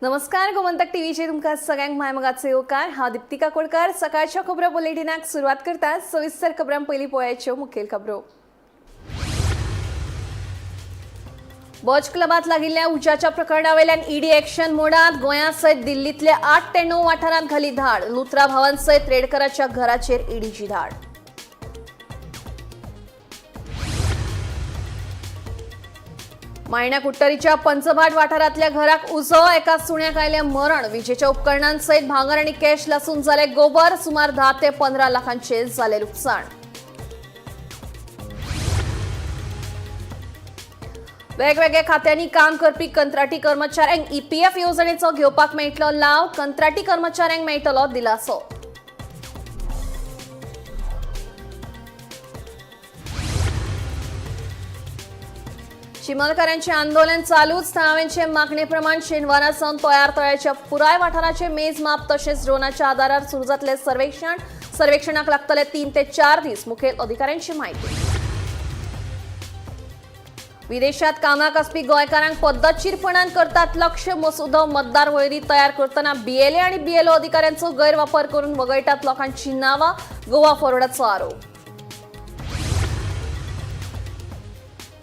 नमस्कार, गोमंतक टीव्हीचेर तुमकां सगळ्यांक मायमोगाचो येवकार. हांव दीप्ती काकोडकर. सकाळच्या खबरो बुलेटिनाक सुरवात करता. सविस्तर खबरां पयलीं पळयाच्यो मुखेल खबरो. बॉच क्लबात लागिल्ल्या उज्याच्या प्रकरणावेल्यान ईडी ऍक्शन मोडात. गोंया सयत दिल्लीतल्या 8 ते 9 वाठारांत घाली धाड. लुत्रा भावांसयत रेडकराच्या घराचेर ईडीची धाड. मायण्या कुट्टरीच्या पंचभाट वाठारांतल्या घराक उजो. एका सुण्याक आयलें मरण. विजेच्या उपकरणांसयत भांगर आनी कॅश लासून जाले गोबर. सुमार 10 ते 15 लाखांचे जाले लुकसाण. वेगवेगळ्या खात्यांनी काम करपी कंत्राटी कर्मचाऱ्यांक ईपीएफ येवजणेचो घेवपाक मेळटलो लाव. कंत्राटी कर्मचाऱ्यांक मेळटलो दिलासो. चिमलकारांचे आंदोलन चालूच. थळाव्यांचे मागणे प्रमाण शेनवारा सावन तयार तळ्याच्या पुराय वाठाराचे मेजमाप तशेंच ड्रोनाच्या आदारार सुरू जातले सर्वेक्षण. सर्वेक्षणाक लागतले 3 ते 4 दीस. मुखेल अधिकाऱ्यांची माहिती. विदेशात कामाक आसपी गोंयकारांक पद्दतशीरपणान करतात लक्ष. मसुदो मतदार वळेरी तयार करतना बीएलए आणि बीएलओ अधिकाऱ्यांचो गैरवापर करून वगळटात लोकांची नावां. गोवा फॉरवर्डाचो आरोप.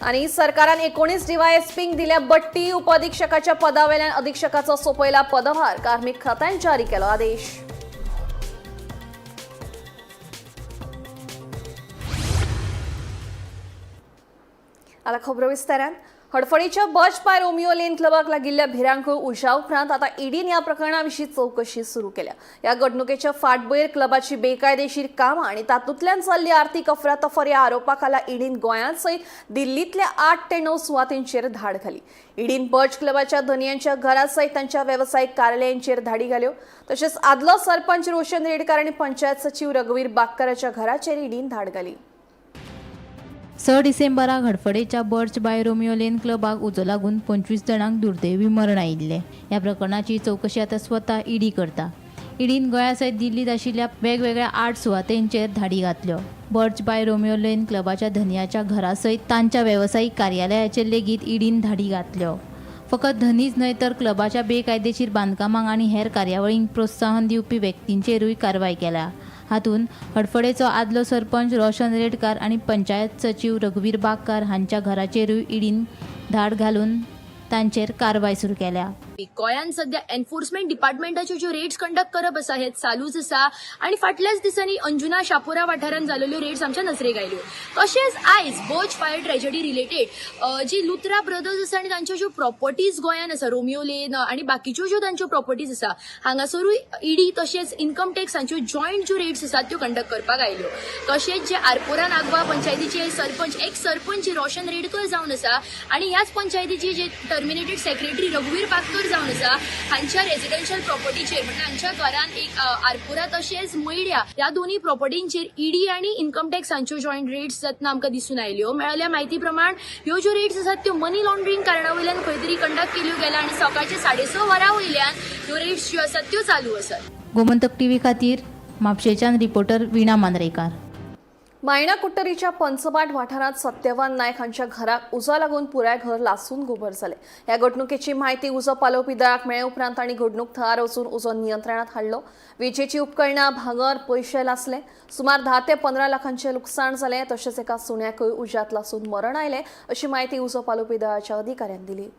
आणि सरकारान 19 डीवायएसपींक दिल्या बडटी. उपअधिक्षकाच्या पदावेल्यान अधीक्षकाचो सोपयला पदभार. कार्मिक खात्यान जारी केलो आदेश. आता खबरो विस्तारान. हडफडीच्या बच बाय रोमियो लेन क्लबाक लागिल्ल्या भिरांकूळ उज्या उपरांत आता ईडीन ह्या प्रकरणाविशीं चवकशी सुरू केल्या. ह्या घडणुकेच्या फाटभुंयेर क्लबाची बेकायदेशीर कामां आनी तातूंतल्यान जाल्ली आर्थीक अफरातफर ह्या आरोपा खाला ईडीन गोंयांत सयत दिल्लींतल्या 8 ते 9 सुवातींचेर धाड घाली. ईडीन बर्च क्लबाच्या धनयांच्या घरा सयत तांच्या वेवसायीक कार्यालयांचेर धाडी घाल्यो. तशेंच आदलो सरपंच रोशन रेडकार आनी पंचायत सचीव रघुवीर बागकाराच्या घराचेर ईडीन धाड घाली. 6 डिसेंबराक हडफडेच्या बर्च बाय रोमियो लेन क्लबाक उजो लागून 25 जाणांक दुर्दैवी मरण आयिल्लें. ह्या प्रकरणाची चवकशी आतां स्वता ईडी करता. ईडीन गोंया सयत दिल्लींत आशिल्ल्या वेगवेगळ्या 8 सुवातेंचेर धाडी घातल्यो. बर्च बाय रोमियो लेन क्लबाच्या धनयाच्या घरा सयत तांच्या वेवसायीक कार्यालयाचेर लेगीत ईडीन धाडी घातल्यो. फकत धनीच न्हय तर क्लबाच्या बेकायदेशीर बांदकामांक आनी हेर कार्यावळींक प्रोत्साहन दिवपी व्यक्तींचेरूय कारवाय केल्या. हातूंत हडफडेचो आदलो सरपंच रोशन रेडकार आनी पंचायत सचीव रघुवीर बागकार हांच्या घराचेरूय ईडीन धाड घालून तांचेर कारवाय सुरू केल्या. गोंयांत सध्या एन्फोर्समेंट डिपार्टमेंटाच्यो ज्यो रेड्स कंडक्ट करप आसा हे चालूच आसा आनी फाटल्याच दिसांनी अंजुना शापोरा वाठारांत जाल्ल्यो रेड्स आमच्या नजरेक आयल्यो. तशेंच आयज बर्च फायर ट्रेजडी रिलेटेड जी लुत्रा ब्रदर्स आसा आनी तांच्यो ज्यो प्रॉपर्टीज गोंयांत आसा, रोमियो लेन आनी बाकीच्यो ज्यो तांच्यो प्रॉपर्टीज आसा, हांगासरूय ईडी तशेंच इन्कम टॅक्स हांच्यो जॉयंट ज्यो रेड्स आसात त्यो कंडक्ट करपाक आयल्यो. तशेंच जे आरपोरा नागवा पंचायतीचे सरपंच, एक्स सरपंच रोशन रेडकर जावन आसा आनी ह्याच पंचायतीचे जे टर्मिनेटेड सेक्रेटरी रघुवीर बागकर जावन आसा, हांच्या रेजिडेन्शियल प्रॉपर्टीचेर, म्हणजे हांच्या घरान एक आरपोरा तशेंच मैड्या ह्या दोन्ही प्रॉपर्टींचेर ईडी आनी इन्कम टॅक्स हांच्यो जॉयंट रेड्स जातना आमकां दिसून आयल्यो. मेळिल्ल्या म्हायती प्रमाण ह्यो ज्यो रेड्स आसात त्यो मनी लॉन्ड्रींग कारणा वयल्यान खंय तरी कंडक्ट केल्यो गेल्या आनी सकाळचे 6:30 वरां वयल्यान ह्यो रेड्स ज्यो आसात त्यो चालू आसात. गोमंतक टीव्ही खातीर म्हापशेच्यान रिपोर्टर वीणा मांद्रेकार. मायणा कुट्टरीच्या पंचबाट वाठारांत सत्यवान नायक हांच्या घराक उजो लागून पुराय घर लासून गोबर जालें. ह्या घडणुकेची म्हायती उजो पालोवपी दळाक मेळ्ळे उपरांत तांणी घडणूक थळार वचून उजो नियंत्रणात हाडलो. विजेची उपकरणां, भांगर, पयशे लासले. सुमार 10 ते 15 लाखांचें लुकसाण जालें. तशेंच एका सुण्याकूय उज्यांत लासून मरण आयलें अशी म्हायती उजो पालोवपी दळाच्या अधिकाऱ्यान दिली.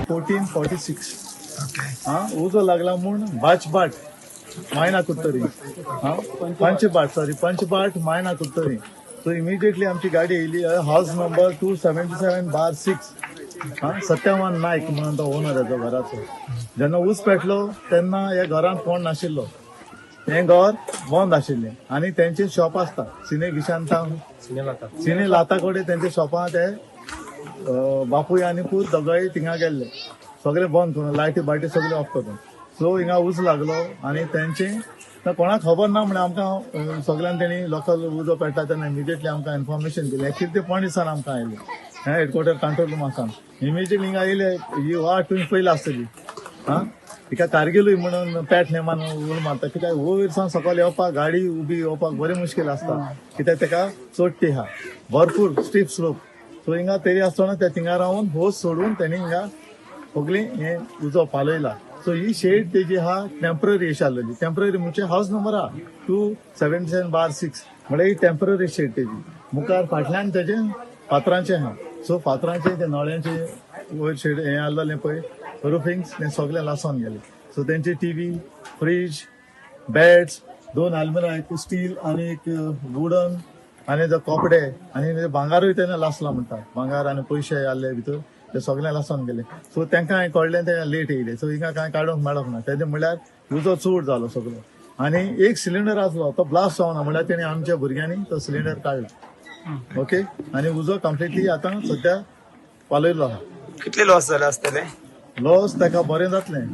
14:46. हा उजो लागला म्हूण बाचबाट मायना कुत्तरी, हा पंचबाट, सॉरी, पंचबाट मायना कुत्तरी. सो इमिजिएटली आमची गाडी येयली. हावस नंबर 277/6, हा सत्यवान नायक म्हणून तो ओनर हेजो घराचो. जेन्ना ऊस पेटलो तेन्ना ह्या घरांत कोण नाशिल्लो. हें घर बंद आशिल्लें आनी तेंचे शॉप आसता सिने विशांता सिने लाता कडेन तेंच्या शॉपां ते बापूय आनी पूत दोगांय थिंगा गेल्ले, सगळे बंद करून लायटी बायटी सगळे ऑफ करून. सो हिंगा उजो लागलो आनी तेंचे कोणाक खबर ना म्हळ्यार आमकां सगळ्यांक तेणी लोकल उजो पेट्टा तेन्ना इमिजिएटली आमकां इन्फॉर्मेशन दिलें. एक्चुअली ते पणजेसान आमकां आयले, हें हेडक्वॉर्टर कंट्रोल रूमासान इमिजिएटली हिंगा येयले. ही वाट तुमी पयली आसतली, आं तिका कारगिलूय म्हणून पेट नेमान उलो मारता, कित्याक वयर सावन सकयल येवपाक गाडी उबी येवपाक बरें मुश्कील आसता, कित्याक तेका चडटी आहा भरपूर स्टीप स्लोप. सो हिंगा तरी आसतना ते थिंगा रावन होस सोडून तेणी हिंगा सगळी हें उजो पालयला. सो ही शेड तेजी आहा टेंपररी अशी आसलेली, टेंपररी म्हणजे हावस नंबर आहा 277/6, म्हळ्यार ही टेंपररी शेड तेजी. मुखार फाटल्यान तेजे फातरांचे आहा, सो फातरांचे ते नळ्यांचे वयर शेड हें आसलेलें पळय रुफिंग्स तें सगळें लासून गेलें. सो तेंचे टीव्ही, फ्रीज, बेड्स, 2 आलमिरा, एक स्टील आनी एक वुडन, आनी ते कपडे आनी भांगारूय तेणें लासला म्हणटा, भांगार आनी पयशे आहले भितर ते सगळें लासून गेले. सो तांकां हांवें कळ्ळें ते लेट येयले. सो हिंगा कांय काडूंक मेळोंक ना, तेजें म्हणल्यार उजो चड जालो सगळो. आनी एक सिलिंडर आसलो तो ब्लास्ट जावना, म्हणल्यार तेणी आमच्या भुरग्यांनी तो सिलिंडर काडलो. ओके, आनी उजो कंप्लिटली आतां सद्या पालयलो आहा. कितले लॉस जाला आसतले? लॉस ताका बरें जातलें,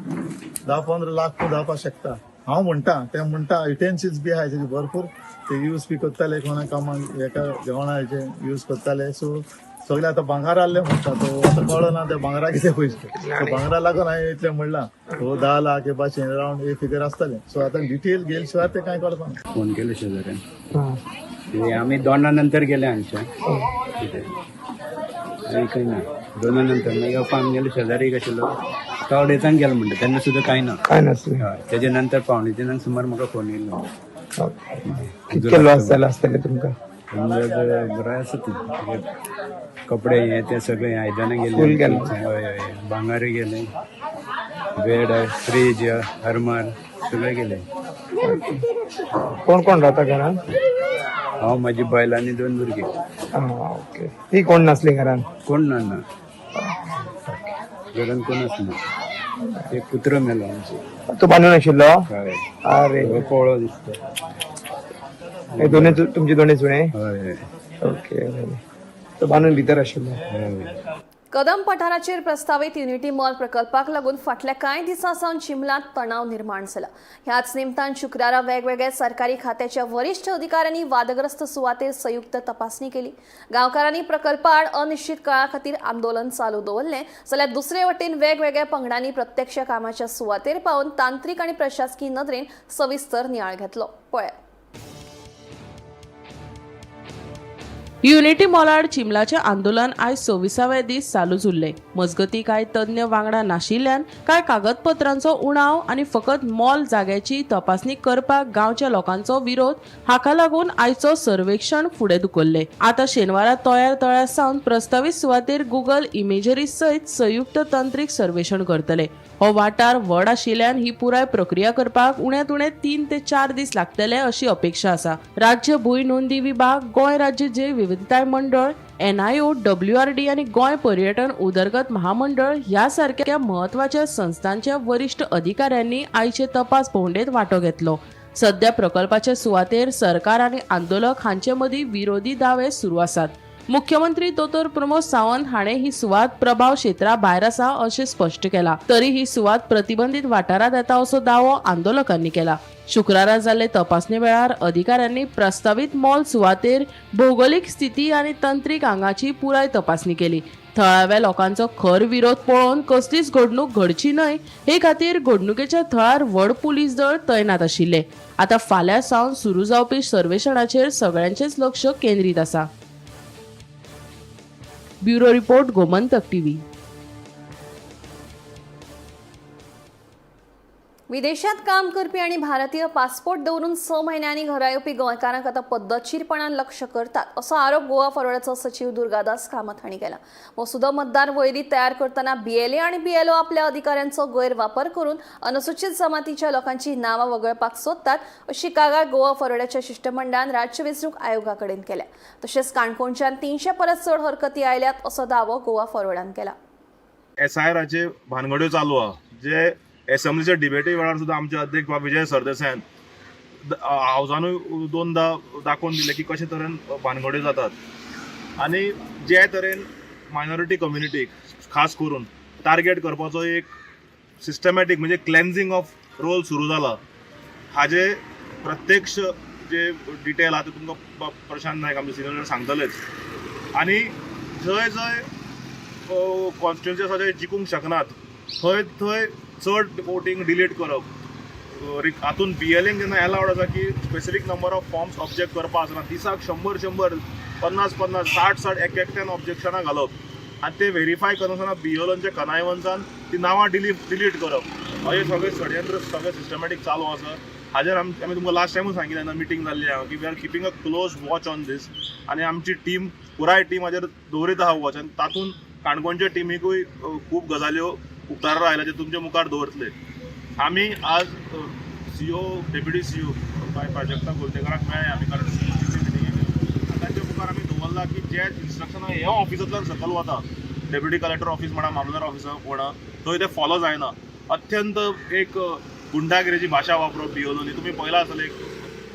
10-15 लाख जावपाक शकता हांव म्हणटा. ते म्हणटा युटेन्सिल्स बी आहाय तेजे भरपूर, ते यूज बी करताले कोणा कामाक, एका जेवणाचे यूज करताले. सो सगळे आतां भांगार आहले म्हणटा, तो आतां कळना ते भांगरा कितें पयशे, सो भांगरा लागून हांवें इतलें म्हणलां, हो 10 लाख हे भाशेन रावंड हे फिगर आसतलें. सो आतां डिटेल गेले शिवाय ते कांय कळपाना. फोन केलो शेजाऱ्यान, ते आमी दोना नंतर गेले हांगच्यान, कितें आनी खंय ना दोना नंतर मागीर आमगेलो शेजारी एक आशिल्लो तो अडेचांक गेलो म्हणटा, तेन्ना सुद्दां कांय ना. काय नासलें. हय, तेजे नंतर 2:45 सुमार म्हाका फोन येयलो. कितके लॉस जाला आसतले तुमकां? अंदाज बरो आसा ती, कपडे हे ते सगळे आयदनां फूल गेले, गेले. हय हय, भांगारूय गेले, बेड, फ्रीज, हरमार सगळे गेले. कोण कोण राहता घरान? हांव, म्हाजी बायल आनी 2 भुरगीं. आं ओके. ती कोण नासली घरान? कोण ना, ना घरान कोणच ना. एक कुत्रो मेलो आमचो. तो बांदून आशिल्लो? हय. अरे, हो पोळो दिसता. हे दोन्ही तुमचे दोन्ही सुणे? हय. ओके, तो बांदून भितर आशिल्लो. हय. कदम पठाराचेर प्रस्तावीत युनिटी मॉल प्रकल्पाक लागून फाटल्या कांय दिसां सावन चिंबलांत तणाव निर्माण जाला. ह्याच निमतान शुक्रारा वेगवेगळ्या सरकारी खात्याच्या वरिश्ठ अधिकाऱ्यांनी वादग्रस्त सुवातेर संयुक्त तपासणी केली. गांवकारांनी प्रकल्पा आड अनिश्चित काळा खातीर आंदोलन चालू दवरलें, जाल्यार दुसरे वटेन वेगवेगळ्या पंगडांनी प्रत्यक्ष कामाच्या सुवातेर पावून तांत्रिक आनी प्रशासकीय नदरेन सविस्तर नियाळ घेतलो. पळयात. युनिटी मॉलाड चिंबलाचें आंदोलन आयज 26व्या दीस चालूच उरलें. मजगती कांय तज्ञ वांगडा नाशिल्ल्यान कांय कागदपत्रांचो उणाव आनी फकत मॉल जाग्याची तपासणी करपाक गांवच्या लोकांचो विरोध हाका लागून आयचो सर्वेक्षण फुडें धुकल्लें. आतां शेनवारा तयार तळ्या सावन प्रस्तावीत सुवातेर गुगल इमेजरी सयत संयुक्त तंत्रीक सर्वेक्षण करतले. हो वाठार व्हड आशिल्ल्यान ही पुराय प्रक्रिया करपाक उण्यांत उणे 3 ते 4 दीस लागतले अशी अपेक्षा आसा. राज्य भूंय नोंदी विभाग, गोंय राज्य जैव विविधताय मंडळ, NIO, WRD आनी गोंय पर्यटन उदरगत महामंडळ ह्या सारक्या म्हत्वाच्या संस्थांच्या वरिश्ठ अधिकाऱ्यांनी आयचे तपास भोंवडेंत वांटो घेतलो. सध्या प्रकल्पाचे सुवातेर सरकार आनी आंदोलक हांचे मदीं विरोधी दावे सुरू आसात. मुख्यमंत्री दोतोर प्रमोद सावंत हाणें ही सुवात प्रभाव क्षेत्रा भायर आसा अशें स्पश्ट केलां. तरी ही सुवात प्रतिबंधीत वाठारांत येता असो दावो आंदोलकांनी केला. शुक्रारा जाल्ले तपासणे वेळार अधिकाऱ्यांनी प्रस्तावीत मॉल सुवातेर भौगोलिक स्थिती आनी तंत्रीक आंगाची पुराय तपासणी केली. थळाव्या लोकांचो खर विरोध पळोवन कसलीच घडणूक घडची न्हय हे खातीर घडणुकेच्या थळार व्हड पुलीस दळ तैनात आशिल्ले. आतां फाल्यां सावन सुरू जावपी सर्वेक्षणाचेर सगळ्यांचेच लक्ष केंद्रीत आसा. Bureau report, Gomantak TV. विदेशात काम करपी आणि भारतीय पासपोर्ट दवरून 6 म्हयन्यांनी घरा येवपी गोंयकारांक आतां पद्दतशीरपणान लक्ष करतात असो आरोप गोवा फॉरवर्डाचो सचीव दुर्गादास कामत हांणी केला. मसुदो मतदार वळेरी तयार करतना बीएलए आणि बीएलओ आपल्या अधिकाऱ्यांचो गैरवापर करून अनुसूचित जमातीच्या लोकांची नांवां वगळपाक सोदतात अशी कागाळ गोवा फॉरवर्डाच्या शिश्टमंडळान राज्य वेंचणूक आयोगा कडेन केल्या. तशेंच काणकोणच्यान 300 परस चड हरकती आयल्यात असो दावो गोवा फॉरवर्डान केला. एसआयआराचे भानगड्यो चालू आहा, जे एसेंब्लीच्या डिबेटी वेळार सुद्दां आमचे अध्यक्ष बाब विजय सरदेसायान हावजानूय दोनदा दाखोवन दिलें की कशे तरेन भानगड्यो जातात आनी जे तरेन मायनॉरिटी कम्युनिटीक खास करून टार्गेट करपाचो एक सिस्टमॅटीक म्हणजे क्लेन्झिंग ऑफ रोल सुरू जाला. हाजे प्रत्यक्ष जे डिटेल आहा ते तुमकां प्रशांत नायक आमचे सिनियर सांगतलेच. आनी जंय जंय कॉन्स्टिट्युन्सी आसा जे जिखूंक शकनात थंय थंय चड वोटींग डिलीट करप. हातून बीएलएन जेन्ना एलावड आसा की specific number of forms object करपा आसना, दिसाक 100 100 50 50 60 60 एक एकट्यान ऑब्जेक्शनां घालप आनी ते व्हेरीफाय करनासतना बीएलओच्या कनायवन्सान ती नांवां डिलीट करप, अशें सगळें षडयंत्र सगळें सिस्टमॅटीक चालू आसा. हाजेर आमी तुमकां लास्ट टायमूच सांगिल्लें जेन्ना मिटींग जाल्ली आहा की we are keeping a close watch on this आनी आमची टीम पुराय टीम हाजेर दवरीत आहा वॉच आनी तातूंत काणकोणच्या टिमीकूय खूब गजाल्यो उक्ताडार आयल्या जे तुमच्या मुखार दवरतले. आमी आज सीओ, डेप्युटी सीओ बाय प्राजक्ता गोलतेकाराक मेळ्ळे आमी, कारण सीओचे मिटिंगेक तांच्या मुखार आमी दवरला की जे इन्स्ट्रक्शनां ह्या ऑफिसांतल्यान सकयल वता, डेप्युटी कलेक्टर ऑफिस म्हणा, मामलेदार ऑफिस म्हणा, थंय ते फॉलो जायना. अत्यंत एक गुंडागिरीची भाशा वापरप बीएलओनी. तुमी पळयला आसतलें एक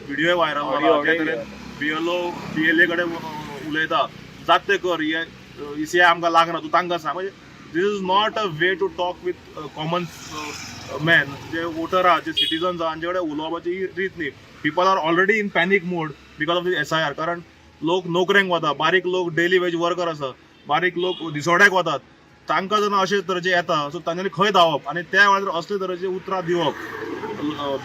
व्हिडिओ व्हायरल जाला जे तरेन बीएलओ बीएलए कडेन उलयता, जात ते कर, हे ईसीआय आमकां लागना, तूं तांकां सांग. म्हणजे this is not a way to talk with common man. J water आहा, जे सिटीजन्स आहा, हांचे कडेन उलोवपाची ही रीत न्ही. People are already in panic mode because of the SIR. कारण लोक नोकरेंक वता, बारीक लोक डेली वेज वर्कर आसा, बारीक लोक दिसवड्याक वतात, तांकां जेन्ना अशे तरेचे येता सो तांच्यांनी खंय धांवप आनी त्या वेळार असले तरेचे उतरां दिवप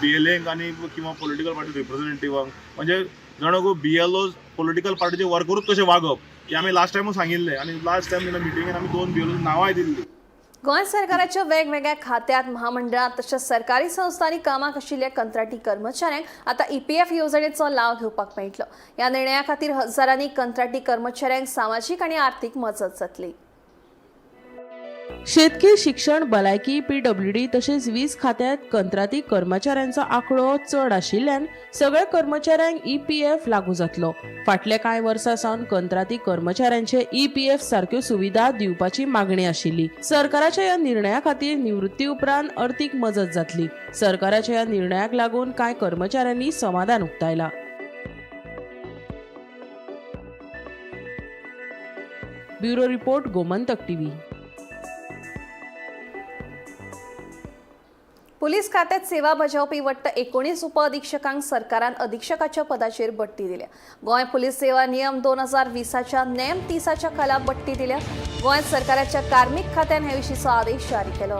बीएलएंक आनी किंवा पॉलिटिकल पार्टी रिप्रेझेंटेटिवांक, म्हणजे जाणा बीएलओ पॉलिटिकल पार्टीचे वर्करूच कशें वागप हें आमी लास्ट टायमूच सांगिल्लें आनी लास्ट टायम जेन्ना मिटिंगेन आमी 2 बीएलओ नांवांय दिल्लीं. गोंय सरकाराच्या वेगवेगळ्या खात्यात, महामंडळात तशेंच सरकारी संस्थांनी कामाक आशिल्ल्या कंत्राटी कर्मचाऱ्यांक आतां ईपीएफ येवजणेचो लाव घेवपाक मेळटलो. ह्या निर्णया खातीर हजारांनी कंत्राटी कर्मचाऱ्यांक सामाजीक आनी आर्थीक मजत जातली. शेतकी, शिक्षण, भलायकी, पीडब्ल्यूडी तशेंच वीज खात्यांत कंत्राटी कर्मचाऱ्यांचो आंकडो चड आशिल्ल्यान सगळ्या कर्मचाऱ्यांक ईपीएफ लागू जातलो. फाटल्या कांय वर्सां सावन कंत्राटी कर्मचाऱ्यांचे ईपीएफ सारक्यो सुविधा दिवपाची मागणी आशिल्ली. सरकाराच्या ह्या निर्णया खातीर निवृत्ती उपरांत अर्थीक मजत जातली. सरकाराच्या ह्या निर्णयाक लागून कांय कर्मचाऱ्यांनी समाधान उक्तायला. Bureau report, Gomantak TV. Police खात्यात सेवा बजावपी वट्ट 19 उपअधिक्षकांक सरकारान अधीक्षकाच्या पदाचेर बडटी दिल्या. गोंय पुलीस सेवा नियम 2020च्या नेम 30च्या खाला बडटी दिल्या. गोंय सरकाराच्या कार्मिक खात्यान हे विशींचो आदेश जारी केलो.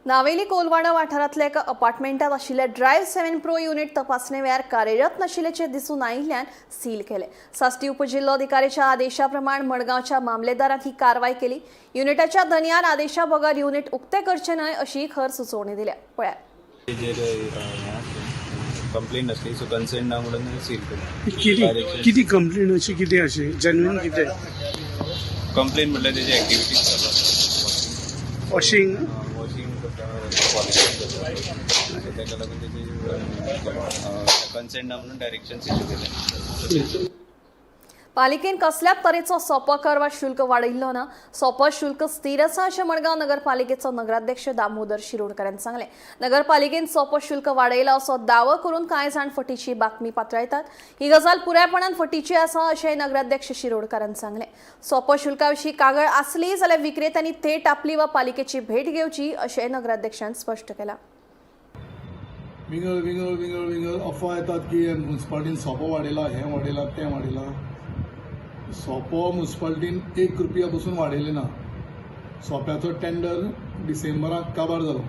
नावेली कोलवाणा वाठारांतल्या एका अपार्टमेंटात आशिल्ल्या ड्रायव्ह 7 प्रो युनिट तपासणे वेळार कार्यरत नाशिल्ल्याचें दिसून आयिल्ल्यान सील केलें. साश्टी उपजिल्लोधिकाऱ्याच्या आदेशा प्रमाण मडगांवच्या मामलेदारान ही कारवाय केली. युनिटाच्या धनयान आदेशा बगर युनिट उक्तें करचें न्हय अशी खर सुचोवणी दिल्या. पळयात. कंप्लेंट आसली सो कन्सेंट ना म्हणून सील केलें. किती कंप्लेंट अशी कितें अशी जेन्युइन कितें कंप्लेंट म्हटल्यार तेजी एक्टिविटीज चालू आसा. वॉशिंग वॉशिंग करता, पॉलिशिंग करता, सो ताका लागून तेजी कन्सेंट ना म्हणून डायरेक्शन्स इश्यू केले. पालिकेन कसल्याच तरेचो सोपो कर वा शुल्क वाडयल्लो ना. सोपो शुल्क स्थिर आसा अशें मडगांव नगरपालिकेचो नगराध्यक्ष दामोदर शिरोडकर सांगलें. नगरपालिकेन सोपो शुल्क वाडयला असो दावो करून कांय जाण फटीची बातमी पातळायतात. ही गजाल पुरायपणान फटीची आसा अशेंय नगराध्यक्ष शिरोडकारान सांगलें. सोपो शुल्का विशीं कागळ आसली जाल्यार विक्रेत्यांनी थेट आपली वा पालिकेची भेट घेवची अशेंय नगराध्यक्षान स्पश्ट केलां. विंगड विंगड विंगड विंगड अफवा येतात की मुन्सिपाल्टीन सोपो वाडयला, हें वाडयला, तें वाडयला. सोपो मुन्सिपाल्टीन 1 रुपया पसून वाडयले ना. सोप्याचो टेंडर डिसेंबराक काबार जालो.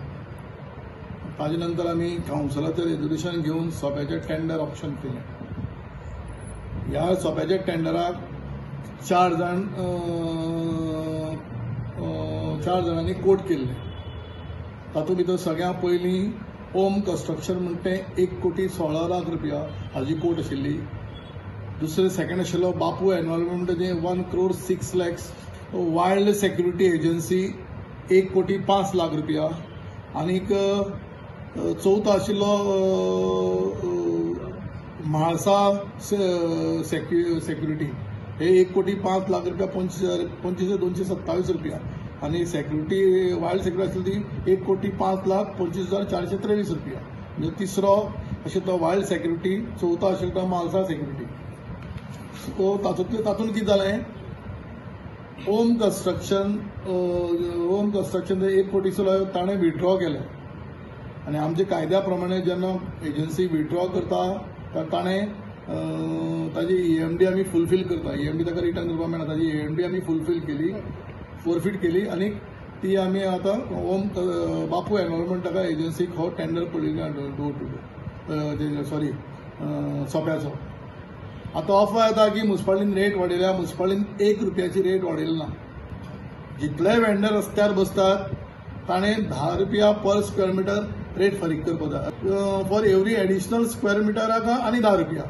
ताजे नंतर आमी कावन्सिलाचें रेजोल्युशन घेवन सोप्याचें टेंडर ऑप्शन केलें. ह्या सोप्याच्या टेंडराक 4 जाणांनी कोट केल्ले. तातूंत भितर सगळ्यां पयलीं ओम कन्स्ट्रक्शन म्हणटा तें 1,16,00,000 रुपया हाजी कोट आशिल्ली. दुसरें सेकंड आशिल्लो बापू एनवायरमेंट म्हणटा तें 1,06,00,000. वायल्ड सेक्युरिटी एजन्सी 1 कोटी 5 लाख रुपया. आनीक चवथो आशिल्लो म्हाळसा सेक्युरिटी, हे 1 कोटी 5 लाख रुपया, 25 हजार, 25,227 रुपया. आनी सेक्युरिटी, वायल्ड सेक्युरिटी आसली ती 1 कोटी 5 लाख 25 हजार 423 रुपया. म्हणजे तिसरो अशें तो वायल्ड सेक्युरिटी, चवथो आशिल्लो तो म्हालसा सेक्युरिटी. सो तातूंतले तातूंत कितें जालें, ओम कन्स्ट्रक्शन 1 कोटी ताणें विथड्रॉ केलें. आनी आमच्या कायद्या प्रमाणे जेन्ना एजन्सी विथड्रॉ करता तर ताणें ताजी ईएमडी आमी फुलफील करता. ईएमडी ताका रिटर्न करपाक मेळना. ताजी ईएमडी आमी फुलफील केली, फोरफीट केली आनी ती आमी आतां ओम बापू एनवायरमेंट ताका एजन्सीक हो टेंडर पडिल्लो डोर टू डोर, सॉरी, सोप्याचो. आतां अफवा येता की मुन्सिपालिटीन रेट वाडयल्या. मुन्सिपालिटीन 1 रुपयाची रेट वाडयली ना. जितले वेंडर रस्त्यार बसतात ताणें 10 रुपया पर स्क्वेअर मिटर रेट फारीक करपाक जाय. फॉर एवरी एडिशनल स्क्वेअर मिटराक आनी 10 रुपया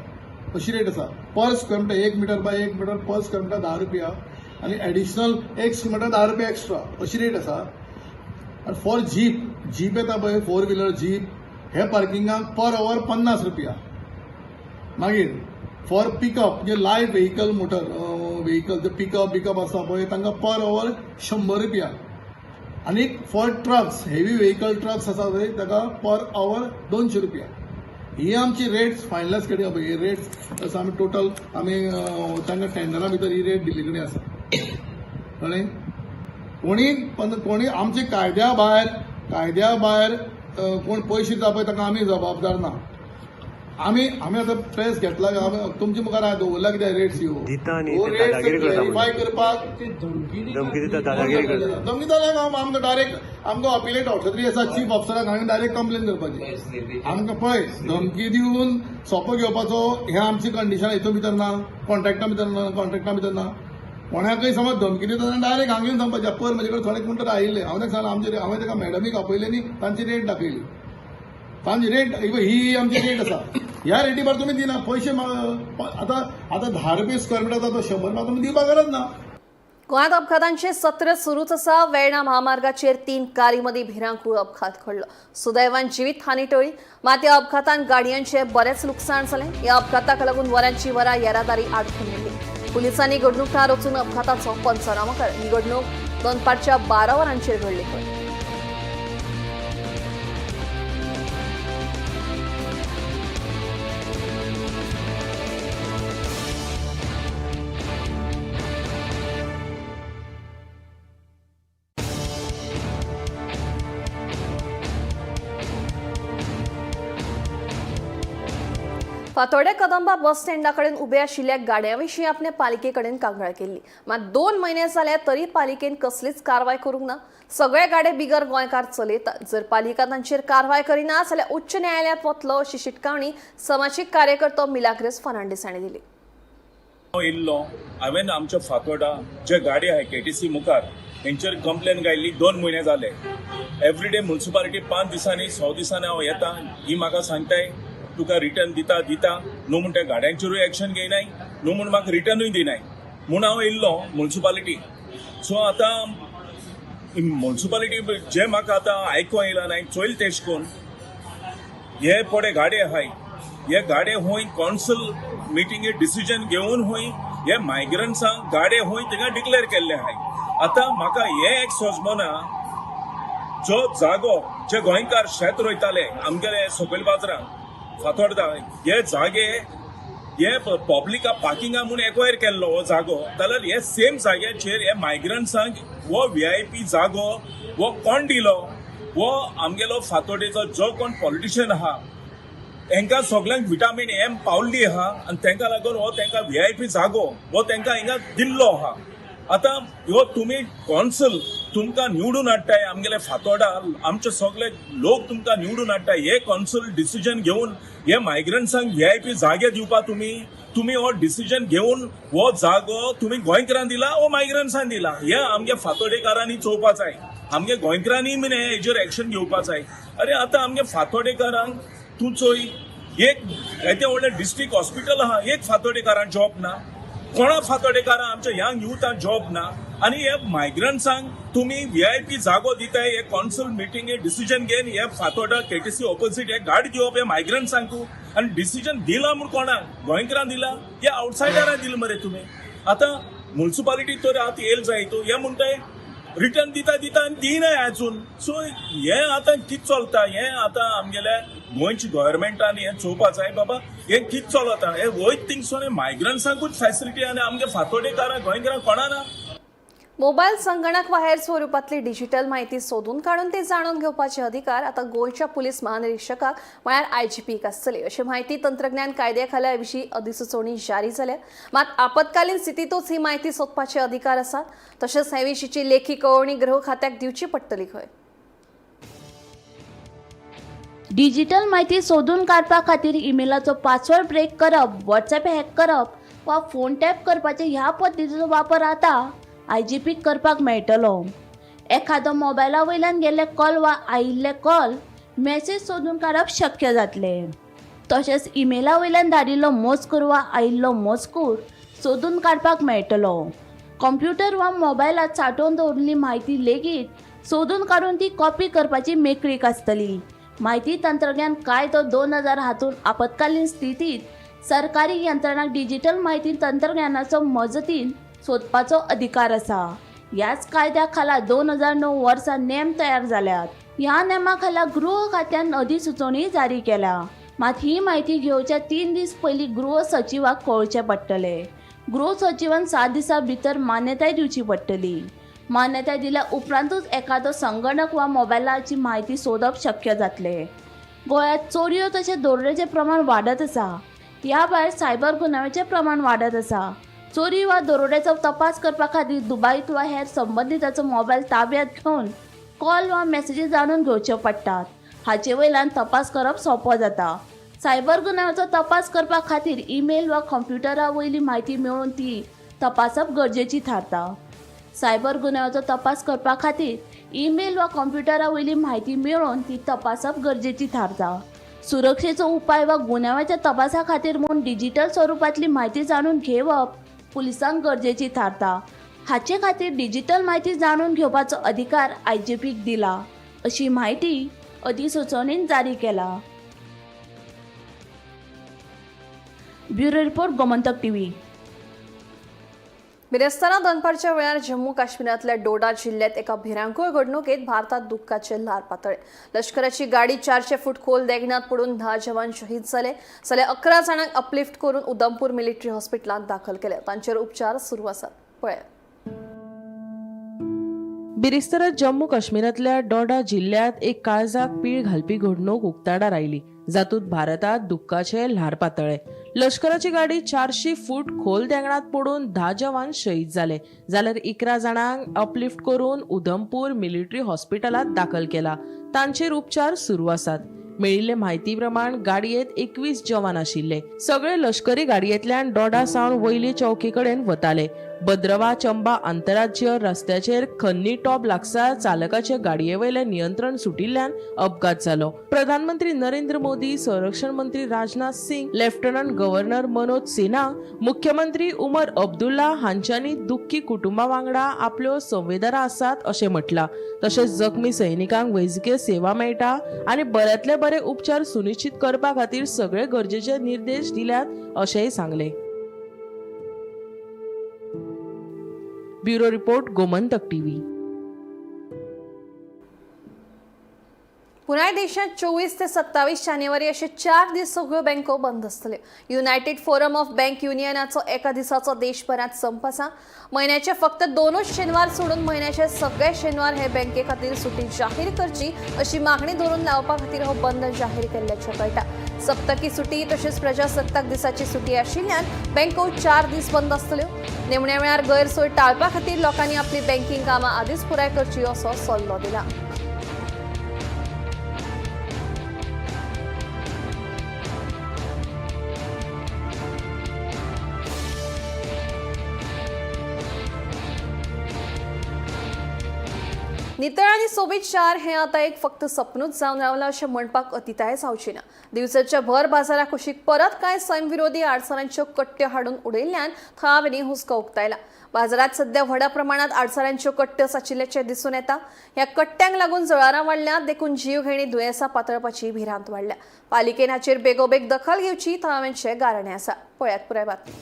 अशी रेट आसा per square metre. 1 metre by 1 metre per square metre 10 रुपया आनी एडिशनल 1 स्क्वेअर मिटर 10 रुपया एक्स्ट्रा अशी रेट आसा. आनी फॉर जीप, जीप येता पळय, फोर व्हिलर जीप, हे पार्किंगाक पर our 50 रुपया. मागीर फॉर पिकअप म्हणजे लायट व्हेकल, मोटर व्हेकल, ते पिकअप बिकअप आसा पळय, तांकां पर our 100 रुपया. आनी for trucks, heavy vehicle trucks आसा पळय, ताका पर our 200 रुपया. ही आमची रेट्स फायनलायज केली पळय. ही रेट्स आमी टोटल आमी तांकां टेंडरा भितर ही रेट दिल्ली कडेन आसा. कळ्ळें? कोणी पण कोणी आमचे कायद्या भायर कोण पयशे दिता पळय, ताका आमी जबाबदार ना. आमी आतां प्रेस घेतला, आमी तुमच्या मुखार हांवें दवरला कित्याक रेट्स ह्यो. दिता न्ही हो ते रेट्स दादागिरी करता. क्लॅरिफाय करपाक धमकी दिता, दादागिरी करता. धमकी जाल्यार आमकां डायरेक्ट, आमकां अपिलेट ऑथॉरिटी आसा. चीफ ऑफिसराक हांवें डायरेक्ट कंप्लेन करपाची. आमकां पळय, धमकी दिवन सोपो घेवपाचो हें आमची कंडिशन हितून भितर ना. कॉन्ट्रॅक्टा भितर ना, कॉन्ट्रॅक्टा भितर ना. कोणाकय समज धमकी दिता जाल्यार डायरेक्ट हांगा येवन सांगपाचें. पयर म्हजे कडेन थोडे कोण तर आयिल्ले. हांवें ताका सांगलें, आमचे हांवें ताका मॅडमीक आपयले आनी तांची रेट दाखयली. तांची रेट ही आमची रेट आसा. ह्या रेटी भायर तुमी दिना पयशे. आतां 10 रुपया स्क्वेअर मिटर जाता, 100 रुपया तुमी दिवपाक गरज ना. गोंयांत अपघातांचे सत्र सुरूच आसा. वेर्णा महामार्गाचेर तीन कारी मदीं भिरांकूळ अपघात घडलो. सुदैवान जिवीत हानी टळ्ळी, मात ह्या अपघातान गाडयांचें बरेंच लुकसाण जालें. ह्या अपघाताक लागून वरांची वरां येरादारी आडखून उरली. पुलिसांनी घडणूक थळार वचून अपघाताचो पंचनामो केलो. ही घडणूक दनपारच्या 12 वरांचेर घडली खंय. फातोड्डें कदंबा बस स्टँडा कडेन उबे आशिल्ल्या गाड्यां विशीं आपणे पालिके कडेन कागाळ केल्ली, मात 2 म्हयने जाले तरी पालिकेन कसलीच कारवाय करूंक ना. सगळे गाडे बिगर गोंयकार चलयतात. जर पालिका तांचेर कारवाय करिना जाल्यार उच्च न्यायालयांत वतलो अशी शिटकावणी समाजीक कार्यकर्तो मिलाग्रेस फर्नांडीस हांणी दिली. हांव येयल्लो, हांवें आमच्या फातोर्डा जे गाडी आहाय केटीसी मुखार, हेंचेर कंप्लेन घायल्ली. 2 म्हयने जाले. एवरीडे मुन्सिपालिटी 5 दिसांनी, 6 दिसांनी हांव येता, ही म्हाका सांगताय तुका रिटर्न दिता दिता न्हू म्हण. त्या गाड्यांचेरूय एक्शन घेयनाय न्हू म्हूण, म्हाका रिटर्नूय दिनाय म्हूण हांव येयल्लो मुन्सिपालिटी. सो आतां मुन्सिपालिटी जे म्हाका आतां आयकों येयला नाय, चोयल तेश कोन्न हे पडे गाडे आहाय, हे गाडे हुंय कौन्सिल मिटिंगे डिसिजन घेवन हुंय हे मायग्रंट्सांक गाडे हुंय थिंगा डिक्लेअर केल्ले आहाय. आतां म्हाका हे एक सोजमना, जो जागो जे गोंयकार शेत रोयताले आमगेले सकयल बाजारांत फातोर्डा, हे जागे हे पब्लिका पार्किंगा म्हूण एक्वायर केल्लो हो जागो, जाल्यार हे सेम जाग्याचेर हे मायग्रंट्सांक हो व्हीआयपी जागो हो कोण दिलो? हो आमगेलो फातोर्डेचो जो कोण पॉलिटिशियन आहा, हेंकां सगल्यांक विटामीन एम पावल्ली आहा आनी तांकां लागून हो तांकां व्हीआयपी जागो हो तांकां हिंगा दिल्लो आहा. आतां ह्यो तुमी कौन्सिल तुमकां निवडून हाडटाय, आमगेले फातोर्डा आमचे सगळे लोक तुमकां निवडून हाडटाय, हे कौन्सिल डिसिजन घेवन हे मायग्रंट्सांक व्हीआयपी जागे दिवपा तुमी हो डिसिजन घेवन हो जागो तुमी गोंयकारांक दिला वो मायग्रंट्सांक दिला, हे आमगे फातोर्डेकारांनी चोवपा जाय. आमगे गोंयकारांनी बीन हेजेर एक्शन घेवपा जाय. अरे, आतां आमगे फातोर्डेकारांक तूं चोय, एक येदें व्हडलें डिस्ट्रिक्ट हॉस्पिटल आहा, एक फातोर्डेकारांक जॉब ना. कोणा फातोर्डेकारां आमच्या यंग युथांक जॉब ना आनी हे मायग्रंट्सांक तुमी व्हीआयपी जागो दिताय हे कौन्सिल मिटिंगे डिसिजन घेवन हे फातोर्डा केटीसी ऑपोजीट हे गाडी दिवप हे मायग्रंट्सांकू आनी डिसिजन दिला म्हूण कोणाक गोंयकारांक दिला हे आवटसायडरांक दिला मरे तुमी. आतां म्युनिसिपालिटी तर आतां येयल जाय तो हे म्हणटाय रिटर्न दिता दिता आनी दिनाय आजून. सो हे आतां कितें चलता हें आतां आमगेल्या गोंयच्या गव्हर्मेंटान हें चोवपा जाय बाबा हें कितें चलता हें वयत थिंगसून मायग्रंट्सांकूच फॅसिलिटी आनी आमगे फातोडेकारां गोंयकारांक कोणा ना. मोबायल, संगणक वा हेर स्वरुपातली डिजिटल माहिती सोदून काडून ती जाणून घेवपाचे अधिकार आतां गोंयच्या पुलीस महानिरीक्षकाक म्हळ्यार आयजीपीक आसतले अशी माहिती तंत्रज्ञान कायद्या खाला विशीं अधिसुचोवणी जारी जाल्या. मात आपत्कालीन स्थितींतूच ही माहिती सोदपाचे अधिकार आसात. तशेंच हे विशींची लेखी कळोवणी गृह खात्याक दिवची पडटली खंय. डिजिटल माहिती सोदून काडपा खातीर इमेलाचो पासवर्ड ब्रेक करप, व्हॉट्सॲप हॅक करप वा फोन टॅप करपाचे ह्या पद्दतीचो वापर आतां आयजीपीक करपाक मेळटलो. एखादो मोबायला वयल्यान गेल्ले कॉल वा आयिल्ले कॉल मॅसेज सोदून काडप शक्य जातलें. तशेंच इमेला वयल्यान धाडिल्लो मजकूर वा आयिल्लो मजकूर सोदून काडपाक मेळटलो. कंप्युटर वा मोबायलात सांठोवन दवरिल्ली म्हायती लेगीत सोदून काडून ती कॉपी करपाची मेकळीक आसतली. म्हायती तंत्रज्ञान कायदो 2000 हातूंत आपत्कालीन स्थितींत सरकारी यंत्रणांक डिजिटल म्हायती तंत्रज्ञानाचो मजतीन सोदपाचो अधिकार आसा. ह्याच कायद्या खाला 2009 वर्सा नेम तयार जाल्यात. ह्या नेमा खाला गृह खात्यान अधिसुचोवणी जारी केल्या. मात ही म्हायती घेवच्या 3 दीस पयलीं गृह सचिवाक कळोवचें पडटलें. गृह सचिवान 7 दिसां भितर मान्यताय दिवची पडटली. मान्यताय दिल्या उपरांतूच एखादो संगणक वा मोबायलाची म्हायती सोदप शक्य जातलें. गोंयांत चोरयो तशें दरोड्याचें प्रमाण वाडत आसा. ह्या भायर सायबर गुन्यांवाचें प्रमाण वाडत आसा. चोरी वा दरोड्याचो तपास करपा खातीर दुबायीत वा हेर संबंदिताचो मोबायल ताब्यांत घेवन कॉल वा मॅसेजी जाणून घेवच्यो पडटात. हाचे वयल्यान तपास करप सोंपो जाता. सायबर गुन्यांवाचो तपास करपा खातीर ईमेल वा कंप्युटरा वयली म्हायती मेळोवन ती तपासप गरजेची थारता. सायबर गुन्यांवाचो तपास करपा खातीर ईमेल वा कंप्युटरा वयली म्हायती मेळोवन ती तपासप गरजेची थारता. सुरक्षेचो उपाय वा गुन्यांवाच्या तपासा खातीर म्हूण डिजिटल स्वरुपांतली म्हायती जाणून घेवप पुलिसांक गरजेची थारता. हाचे खातीर डिजिटल म्हायती जाणून घेवपाचो अधिकार आयजीपीक दिला अशी म्हायती अधिसुचोवणेन जारी केला. Bureau report, Gomantak TV. बिरेस्तारा दनपारच्या वेळार जम्मू काश्मीरांतल्या डोडा जिल्ह्यात एका भिरांकूळ घडणुकेत भारतात दुःखाचे ल्हार पातळ्ळे. लष्कराची गाडी 400 फूट खोल देगणात पडून 10 जवान शहीद जाले जाल्यार 11 जाणांक अपलिफ्ट करून उधमपूर मिलिटरी हॉस्पिटलांत दाखल केले. तांचेर उपचार सुरू आसात. पळयात. बिरेस्तारा जम्मू काश्मीरांतल्या डोडा जिल्ह्यात एक काळजाक पीळ घालपी घडणूक उक्ताडार आयली, जातूंत भारतात दुःखाचे ल्हार पातळ्ळे. लष्कराची गाडी 400 फूट खोल देंगणात पडून 10 जवान शहीद जाले जाल्यार 11 जाणांक अपलिफ्ट करून उधमपूर मिलिटरी हॉस्पिटलांत दाखल केला. तांचेर उपचार सुरू आसात. मेळिल्ले म्हायती प्रमाण गाडयेंत 21 जवान आशिल्ले. सगळे लष्करी गाडयेंतल्यान डोडा सावन वयले चौकी कडेन वताले. बद्रवा चंबा आंतरराज्य रस्त्याचेर खन्नी टॉप लागसार चालकाचे गाडये वयलें नियंत्रण सुटिल्ल्यान अपघात जालो. प्रधानमंत्री नरेंद्र मोदी, संरक्षण मंत्री राजनाथ सिंग, लेफ्टनंट गव्हर्नर मनोज सिन्हा, मुख्यमंत्री उमर अब्दुल्ला हांच्यांनी दुख्खी कुटुंबा वांगडा आपल्यो संवेदना आसात अशें म्हटलां. तशेंच जखमी सैनिकांक वैजकीय सेवा मेळटा आनी बऱ्यांतले बरे उपचार सुनिश्चित करपा खातीर सगळे गरजेचे निर्देश दिल्यात अशेंय सांगलें. Bureau report, Gomantak TV. पुराय देशात 24 ते 27 जानेवारी असे 4 दीस सगळ्यो बँको बंद आसतले. युनायटेड फोरम ऑफ बँक युनियनाचो एका दिसाचो देशभरात संप आसा. म्हयन्याचे फक्त 2 शेनवार सोडून म्हयन्याचे सगळे शेनवार हे बँके खातीर सुटी जाहीर करची अशी मागणी धरून लावपा खातीर हो बंद जाहीर केल्ल्याचें कळटा. सप्तकी सुटी तशेंच प्रजासत्ताक दिसाची सुटी आशिल्ल्यान बँको 4 दीस बंद आसतल्यो. निमण्या वेळार गैरसोय टाळपा खातीर लोकांनी आपली बँकिंग कामां आदींच पुराय करची असो सल्लो दिला. नितळ आणि सोबीत शार हें आतां एक फक्त सपनूच जावन रावलां अशें म्हणपाक अतिताय जावची ना. दिवचलच्या भर बाजारा कुशीक परत कांय सैमविरोधी आडसरांच्यो कट्ट्यो हाडून उडयल्ल्यान थळाव्यांनी हुस्को उक्तायला. बाजारात सध्या व्हडा प्रमाणात आडसरांच्यो कट्ट्यो साचिल्ल्याचें दिसून येता. ह्या कट्ट्यांक लागून जळारां वाडल्यात, देखून जीवघेणी दुयेंसां पातळपाची भिरांत वाडल्या. पालिकेन हाचेर बेगोबेग दखल घेवची थळाव्यांचें गाराणें आसा. पळयात पुराय बातमी.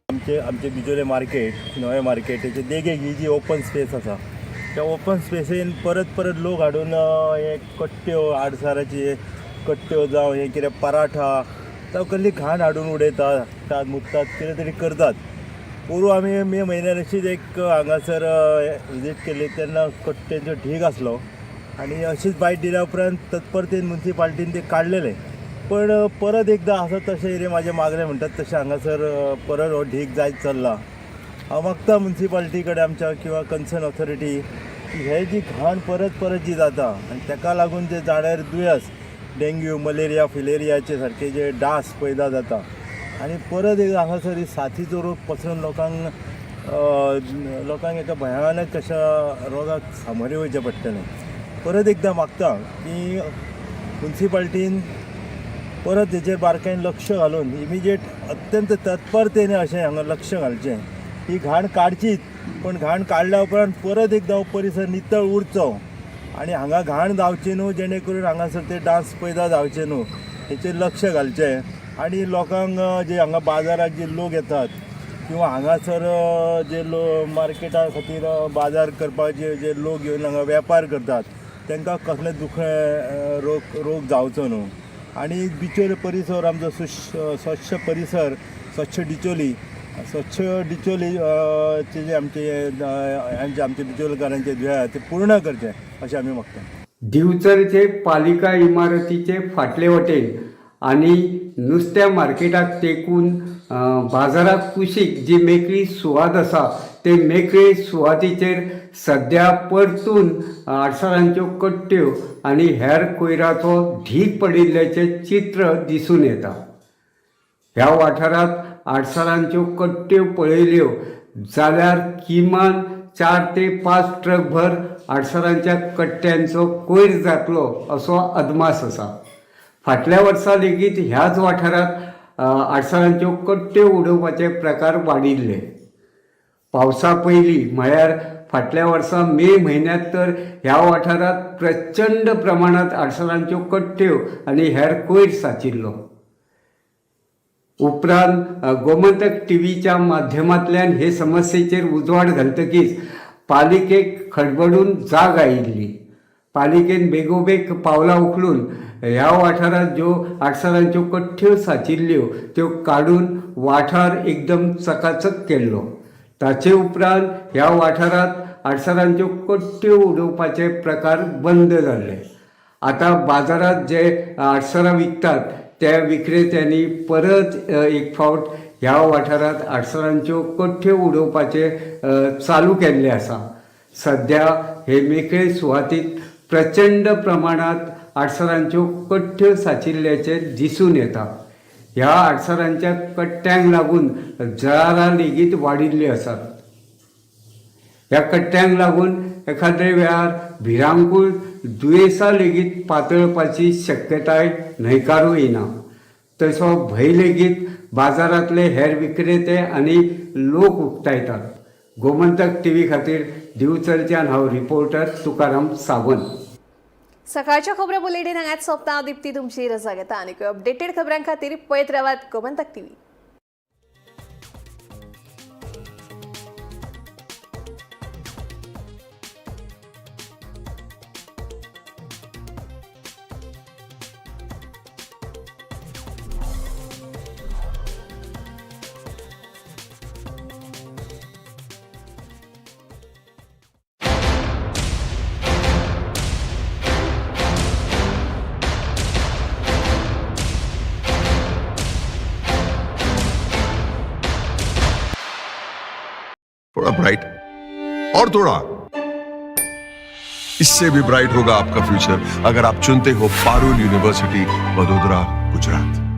आमचे आमचे बिजोले मार्केट, नवें मार्केट, तेचे देगेक ही जी ओपन स्पेस आसा, त्या ओपन स्पेसीन परत परत लोक हाडून हे कट्ट्यो, आडसाराची कट्ट्यो जावं हे कितें पराठा जावं कसली घाण हाडून उडयतात, मुततात, कितें तरी करतात. पोरूं आमी मे म्हयन्यान अशीच एक हांगासर विजीट केली तेन्ना कट्ट्यांचो ढीग आसलो आनी अशीच बायट दिल्या उपरांत तत्परतेन मुन्सिपाल्टीन ते काडलेले, पण परत एकदां आसा तशें कितें म्हाजें मागणें म्हणटात तशें हांगासर परत हो ढीग जायत चल्ला. हांव मागता मुन्सिपाल्टी कडेन आमच्या किंवा कन्सर्न ऑथॉरिटी की हे जी घाण परत परत जी जाता आनी ताका लागून जे जाण्यार दुयेंस डेंग्यू, मलेरिया, फिलेरियाचे सारके जे डास पैदा जाता आनी परत एकदां हांगासर ही साथीचो रोग पसरून लोकांक लोकांक एका भयानक अशा रोगाक सामोरे वयचें पडटलें. परत एकदां मागता की मुन्सिपाल्टीन परत हेचेर बारकायेन लक्ष घालून इमिजिएट अत्यंत तत्परतेने अशें हांगा लक्ष घालचें. ही घाण काडचीच, पण घाण काडल्या उपरांत परत एकदां हो परिसर नितळ उरचो आनी हांगा घाण जावची न्हू, जेणे करून हांगासर ते डास पैदा जावचे न्हू हेचेर लक्ष घालचें. आनी लोकांक जे हांगा बाजाराक जे लोक येतात किंवा हांगासर जे लोक मार्केटा खातीर बाजार करपाक जे लोक येवन हांगा वेपार करतात तांकां कसलें दुखणें रोग जावचो न्हू. आनी बिचोले परिसर आमचो स्वच्छ परिसर, स्वच्छ डिचोली, स्वच्छ डिचोली चे जे आमचे आमचे बिचोलकारांचे ध्येय आहा ते पूर्ण करचें अशें आमी मागता. दिवचलचे पालिका इमारतीचे फाटले वटेन आनी नुस्त्या मार्केटाक तेकून बाजाराक कुशीक जी मेकळी सुवात आसा ते मेकळे सुवातीचेर सद्या परतून आडसरांच्यो कट्ट्यो आनी हेर कोयराचो ढीग पडिल्ल्याचें चित्र दिसून येता. ह्या वाठारांत आडसरांच्यो कट्ट्यो पळयल्यो जाल्यार किमान 4 ते 5 ट्रकभर आडसरांच्या कट्ट्यांचो कोयर जातलो असो अदमास आसा. फाटल्या वर्सा लेगीत ह्याच वाठारांत आडसरांच्यो कट्ट्यो उडोवपाचे प्रकार वाडिल्ले. पावसा पयलीं म्हळ्यार फाटल्या वर्सा मे म्हयन्यांत तर ह्या वाठारांत प्रचंड प्रमाणांत आडसरांच्यो कट्ट्यो आनी हेर कोयर साचिल्लो. उपरांत गोमंतक टीव्हीच्या माध्यमांतल्यान हे समस्येचेर उजवाड घालतकीच पालिकेक खडबडून जाग आयिल्ली. पालिकेन बेगोबेग पावलां उखलून ह्या वाठारांत ज्यो आडसरांच्यो कट्ट्यो साचिल्ल्यो त्यो काडून वाठार एकदम चकाचक केल्लो. ताचे उपरांत ह्या वाठारांत आडसरांच्यो कट्ट्यो उडोवपाचे प्रकार बंद जाल्ले. आतां बाजारांत जे आडसरां विकतात त्या विक्रेत्यांनी परत एक फावट ह्या वाठारांत आडसरांच्यो कट्ट्यो उडोवपाचे चालू केल्ले आसा. सद्या हे मेकळे सुवातीत प्रचंड प्रमाणांत आडसरांच्यो कट्ट्यो साचिल्ल्याचें दिसून येता. ह्या आडसरांच्या कट्ट्यांक लागून जळारां लेगीत वाडिल्लीं आसात. ह्या कट्ट्यांक लागून एखाद्रे वेळार भिरांकूळ दुयेंसां लेगीत पातळपाची शक्यताय न्हयकारूं येना. तसो भंय लेगीत बाजारांतले हेर विक्रेते आनी लोक उक्तायतात. गोमंतक टीव्ही खातीर दिवचलच्यान हांव रिपोर्टर तुकाराम सावंत. सकाळच्या खबरो बुलेटीन हांगाच सोंपता. दीप्ती तुमची रजा घेता आनी अपडेटेड खबरां खातीर पळयत रावात गोमंतक टीव्ही. थोड़ा ब्राइट और थोड़ा इससे भी ब्राइट होगा आपका फ्यूचर अगर आप चुनते हो पारुल यूनिवर्सिटी, वडोदरा, गुजरात।